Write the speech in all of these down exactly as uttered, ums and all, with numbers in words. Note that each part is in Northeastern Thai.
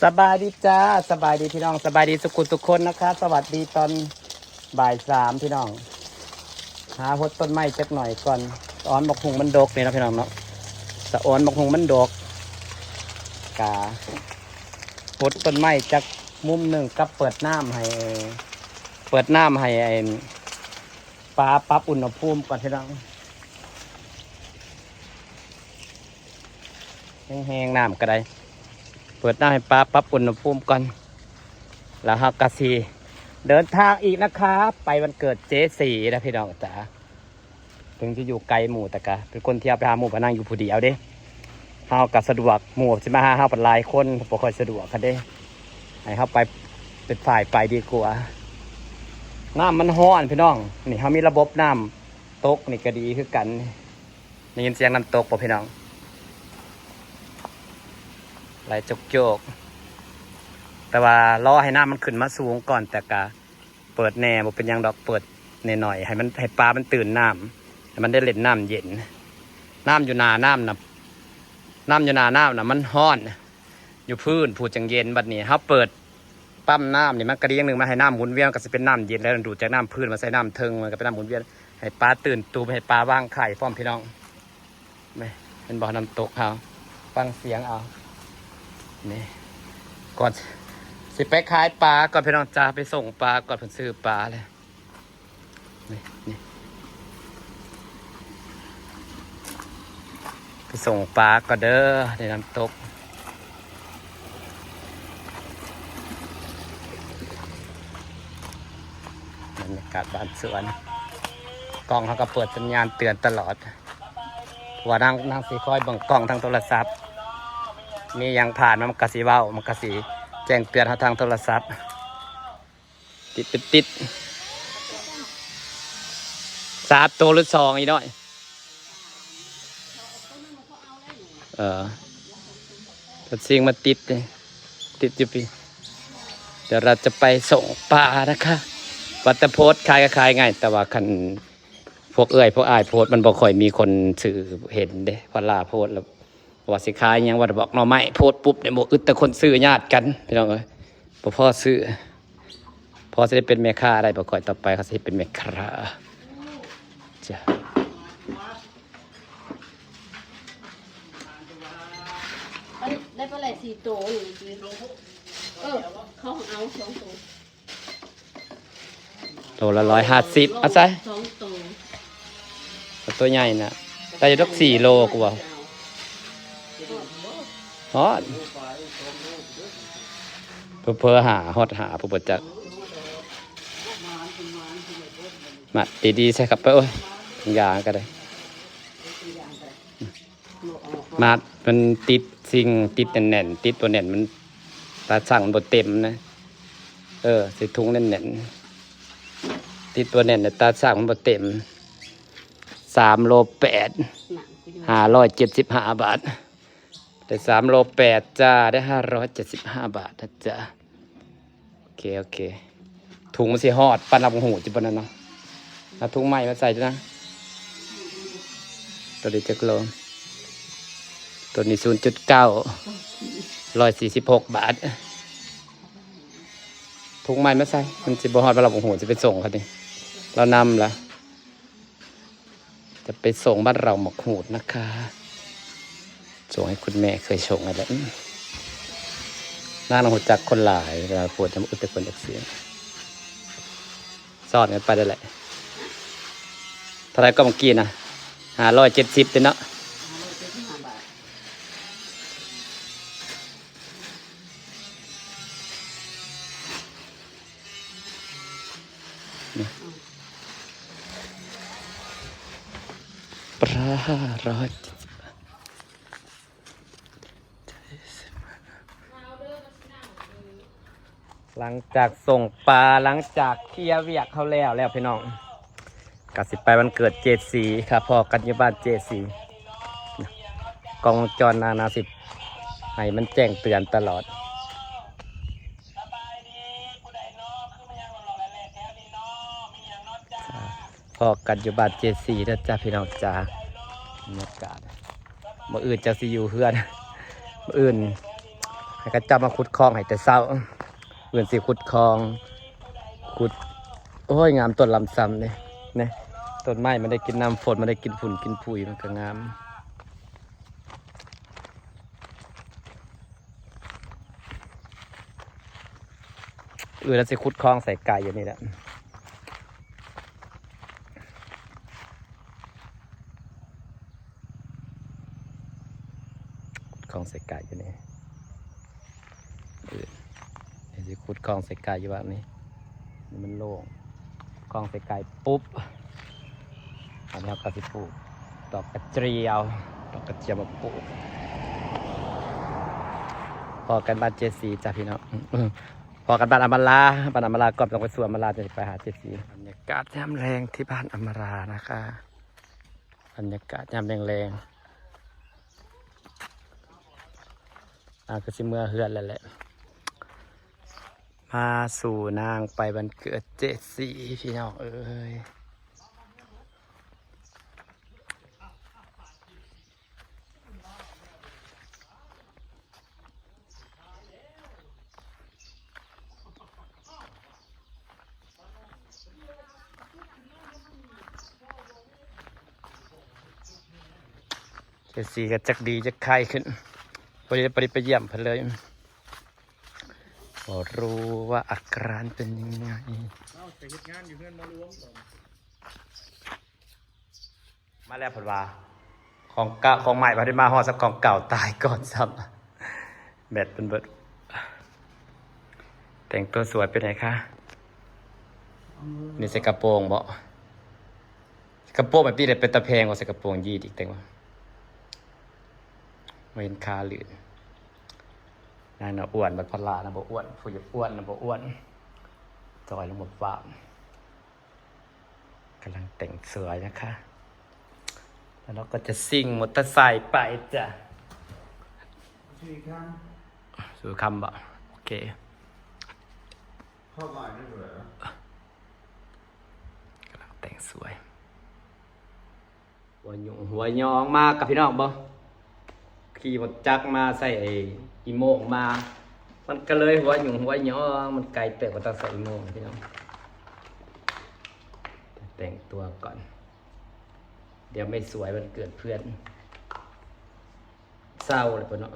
สบายดีจ้า สบายดีพี่น้อง สบายดีสุขุทุกคนนะคะ สวัสดีตอนบ่ายสามพี่น้อง หาหดต้นไม้จักหน่อยก่อน สะออนบักฮุ่งมันดกนี่นะพี่น้องเนาะ สะออนบักฮุ่งมันดก กะหดต้นไม้จักมุมหนึ่งกับเปิดน้ำให้ เปิดน้ำให้ไอ้ปลาปรับอุณหภูมิก่อนพี่น้อง แห้งๆน้ำก็ได้ เปิดน้ำให้ปลาปรับอุณหภูมิก่อน แล้วเฮากะสิเดินทางอีกนะคะ ไปวันเกิดเจสีนะพี่น้องจ๋า ถึงจะอยู่ไกลหมู่แต่กะเป็นคนเที่ยวไปหาหมู่ไปนั่งอยู่ผู้เดียวเด้ เฮากะสะดวก หมู่สิมาหาเฮาเป็นหลายคนบ่ค่อยสะดวกกันเด้ ให้เฮาไปเป็นฝ่ายไปดีกว่า น้ำมันฮ้อนพี่น้อง นี่เฮามีระบบน้ำตกนี่ก็ดีคือกัน ได้ยินเสียงน้ำตกบ่พี่น้อง ไหลโจกๆ แต่ว่ารอให้น้ำมันขึ้นมาสูงก่อน แต่กะเปิดแหน่บ่เป็นหยังดอก เปิดแหน่หน่อย ให้มัน ให้ปลามันตื่นน้ำ ให้มันได้เล่นน้ำเย็น น้ำอยู่หน้าน้ำน่ะ น้ำอยู่หน้าน้ำน่ะมันฮ้อน อยู่พื้นพู้นจั่งเย็น บัดนี้เฮาเปิดปั๊มน้ำนี่มันกะดีอย่างหนึ่ง มันให้น้ำหมุนเวียน ก็สิเป็นน้ำเย็นแล้วดูดจากน้ำพื้นมาใส่น้ำเทิง มันก็เป็นน้ำหมุนเวียน ให้ปลาตื่นตูม ให้ปลาวางไข่พร้อมพี่น้อง นี่ เห็นบ่ น้ำตกเฮา ฟังเสียงเอา นี่ ก่อนสิไปขายปลาก่อนพี่น้องจ๋า ไปส่งปลาก่อน เพิ่นซื้อปลาเลย นี่ นี่ ไปส่งปลาก่อนเด้อ ในน้ำตก บรรยากาศบ้านสวน กล้องเฮาก็เปิดสัญญาณเตือนตลอด ว่านั่ง นั่งสิคอยเบิ่งกล้องทางโทรศัพท์ มีหยังผ่านมามันก็สิเว้า มันก็สิแจ้งเตือนเฮาทางโทรศัพท์ ติด ติด ติด สามตัวหรือสองอีน้อย เออ ตัดซิงมาติดเลย ติดอยู่พี่ เดี๋ยวเราจะไปส่งปลานะคะ ว่าแต่โพสต์ขายก็ขายง่าย แต่ว่าคันพวกเอื้อยพวกอ้ายโพสต์มันบ่ค่อยมีคนซื้อเห็นเด้ เพราะล่าโพสต์แล้ว ว่าสิขายหยัง ว่าบอกหน่อไม้โพสต์ปุ๊บเนี่ย บ่อึดแต่คนซื้อ ญาติกันพี่น้องเอ้ย บ่พอซื้อ พอสิได้เป็นแม่ค้าได้บ่ ค่อยต่อไปเขาสิเป็นแม่ค้าจ้ะ ได้ปลาไหลสี่ตัวอยู่จริง เออ เขาเอาสองตัว โลละร้อยห้าสิบ เอาใส่ สองตัว เอาตัวใหญ่น่ะ ได้อยู่สักสี่โลกว่า ฮอด เผลอๆหา ฮอดหาผู้บ่จัก มาดีๆ ใส่ครับไป โอ้ย ยาก็ได้ มัดมันติดซิง ติดแน่นๆ ติดบ่แน่นมัน ตาช่างมันบ่เต็มนะ เออ ใส่ถุงแน่นๆ ติดบ่แน่นนะ ตาช่างมันบ่เต็ม สามโลแปด ห้าร้อยเจ็ดสิบห้าบาท ได้สามโลแปดจ้า ได้ห้าร้อยเจ็ดสิบห้าบาทนะจ๊ะ โอเค โอเค ถุงมันสิฮอดปานลำหูจิปานนั้นเนาะ เอาถุงใหม่มาใส่จ้ะนะ ตัวนี้จักโล ตัวนี้ศูนย์จุดเก้า ร้อยสี่สิบหกบาท ถุงใหม่มาใส่ มันสิบ่ฮอดปานลำหู สิไปส่งเขาดิ เรานำละ จะไปส่งบ้านเราหมกหูดนะคะ ส่งให้คุณแม่เคยส่งอะไร อืม นางน่ะฮู้จักคนหลาย เวลาพูดจะมาอึดแต่คนอยากเสีย ซ่อนกันไปได้แหละ เท่าไหร่ก็เมื่อกี้นะ ห้าร้อยเจ็ดสิบเด้อเนาะ ปลาห้าร้อยเจ็ดสิบ หลังจากส่งปลา หลังจากเคลียร์เวียกเขาแล้ว แล้วพี่น้อง ก็สิไปวันเกิดเจสีครับ พ้อกันอยู่บ้านเจสี กล้องวงจรนานาสิบ ให้มันแจ้งเตือนตลอด พ้อกันอยู่บ้านเจสีนะจ๊ะพี่น้องจ๋า บรรยากาศ มื้ออื่นจักสิอยู่เฮือน มื้ออื่น แล้วก็เจ้ามาขุดคลองให้แต่เช้า เพิ่นสิขุดคลอง ขุด โอ้ย งามต้นลำซำนี่ นี่ ต้นไม้มันได้กินน้ำฝน มันได้กินฝุ่นกินผุย มันก็งาม เออ แล้วสิขุดคลองใส่ไก่อยู่นี่แหละ ขุดคลองใส่ไก่อยู่นี่ เออ เดี๋ยวสิขุดคลองใส่ไก่อยู่บ้านนี้ นี่มันโล่ง คลองใส่ไก่ปุ๊บ อันนี้เราก็สิปลูก ดอกกระเจียว ดอกกระเจียวมาปลูก พ้อกันบ้านเจซีจ้ะพี่น้อง พ้อกันบ้านอำมาลา บ้านอำมาลาก่อน ต้องไปสวนอำมาลา จะไปหาเจซี บรรยากาศยามแลงที่บ้านอำมาลานะคะ บรรยากาศยามแลงๆ อ่า ก็สิเมือเฮือนแล้วแหละ มาสู่นางไปวันเกิดเจซี พี่น้องเอ้ย เจซีก็จักดีจักไข้ขึ้น บ่ได้ บ่ได้ไปเยี่ยมเพิ่นเลย บ่รู้ว่าอาการเป็นยังไง เอ้า ไปเฮ็ดงานอยู่เฮือนหมอหลวงก่อน มาแล้วเพิ่นว่า ของเก่า ของใหม่บ่ได้มาฮอด ซะของเก่าตายก่อนซ้ำ แบตเพิ่นเบิด แต่งตัวสวยไปไหนคะ นี่ใส่กระโปรงบ่ กระโปรงแบบนี้แหละเป็นตาแพงกว่าใส่กระโปรงยีนอีก แต่งว่า บ่เห็นขาลื่น นางน่ะอ้วน บัดพลานะบ่อ้วน ผู้อยากอ้วนนะบ่อ้วน จอยลงบ่ฟ้าว กำลังแต่งสวยนะคะ แล้วเราก็จะซิ่งมอเตอร์ไซค์ไปจ้ะ สี่ครั้ง สู่คำบ่ โอเค เข้ามาได้เลย กำลังแต่งสวย หัวหยุ่งหัวยองมากกับพี่น้องบ่ ขี่รถจักรมาใส่ไอ้อีโมงมา มันก็เลยหัวหยุ่งหัวยอง มันไกลเติบกว่าตอนใส่อีโมงพี่น้อง แต่งตัวก่อน เดี๋ยวไม่สวยวันเกิดเพื่อน เศร้าเลยปะเนาะ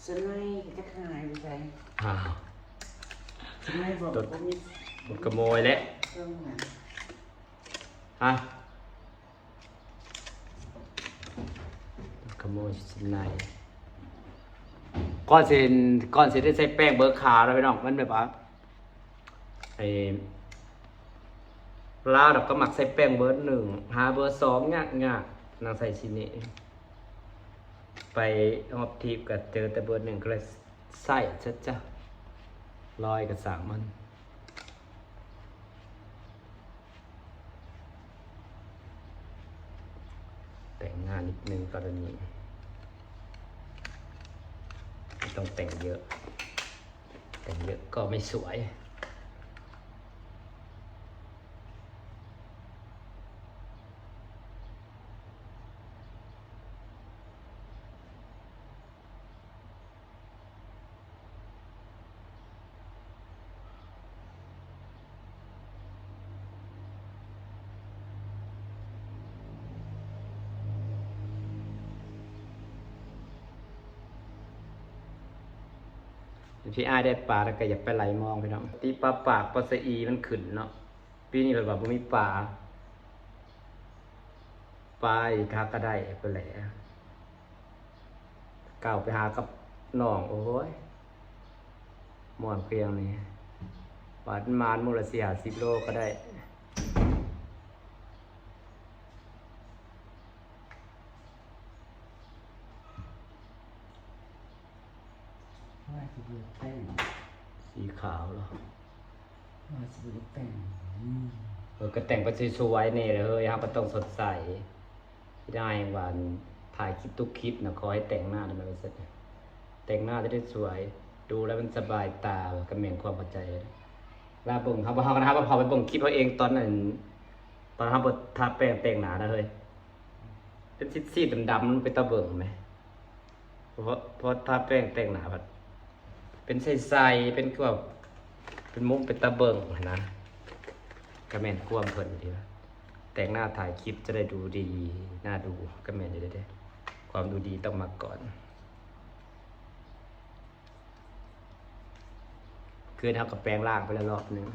สไนจะขายไปใส่ อ้าว สไนบอก รถ บ่มี มันขโมยแล้ว เครื่องหนัง ฮะ ขโมยสไน ก่อนสิ ก่อนสิได้ใส่แป้งเบอร์ขาวแล้วพี่น้อง มันแบบว่า ไอ้ ลาวดอกก็มักใส่แป้งเบอร์หนึ่ง หาเบอร์สองยากยาก นางใส่สิเน่ ไปฮอบทีบก็เจอแต่เบอร์หนึ่ง ก็เลยใส่ซะจ้ะ ลอยกระสางมัน แต่งหน้านิดนึงกรณี ไม่ต้องแต่งเยอะ แต่งเยอะก็ไม่สวย พี่อ้ายได้ปลาแล้วก็อย่าไปไหลมองพี่น้อง ตีปลาปากปลาสะอีมันขึ้นเนาะ ปีนี้เพิ่นว่าบ่มีปลา ปลาอีกหากระได๋ไปแหละ เก่าไปหากับน้อง โอ้ย ม่วนเพียงนี่ บาดมานมื้อละสี่ห้าสิบโลก็ได้ ว่าสิเลือกแต่ง สีขาวเหรอ ว่าสิเลือกแต่ง อืม เออ ก็แต่งไปสวยๆนี่แหละเฮ้ย เฮาก็ต้องสดใส ที่ได้ว่าถ่ายคลิปทุกคลิปนะ ขอให้แต่งหน้าทำไมไม่เสร็จ แต่งหน้าจะได้สวย ดูแล้วมันสบายตา ก็แม่นความเข้าใจ ลาเบิ่ง เฮาบ่ เฮาก็ เฮาบ่พอไปเบิ่งคลิปเฮาเองตอนนั้น ตอนเฮาบ่ทาแป้งแต่งหน้านะเฮ้ย เป็นซีดๆดำๆ มันเป็นตาเบิ่งไหม เพราะเพราะทาแป้งแต่งหน้าแบบเป็นใสๆเป็นแบบเป็นมุกเป็นตาเบิ่งหั้นนะ ก็แม่นความเพิ่นดีว่าแต่งหน้าถ่ายคลิปจะได้ดูดีน่าดู ก็แม่นอยู่เด้ ความดูดีต้องมาก่อน คืนเฮาก็แปลงร่างไปแล้วรอบหนึ่ง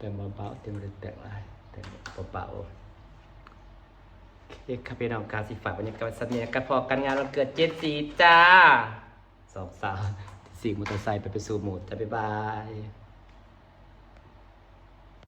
แต่งเบาๆแต่งบ่ได้แต่งหลายแต่งเบาๆ โอเคครับพี่น้องครับ สิฝากบรรยากาศไว้ส่ำนี้ ก็พ้อกันงานวันเกิดเจสซี่จ้า สองสาว สิ่งมอเตอร์ไซค์ไปไปสู่หมู่จ้า บ๊ายบาย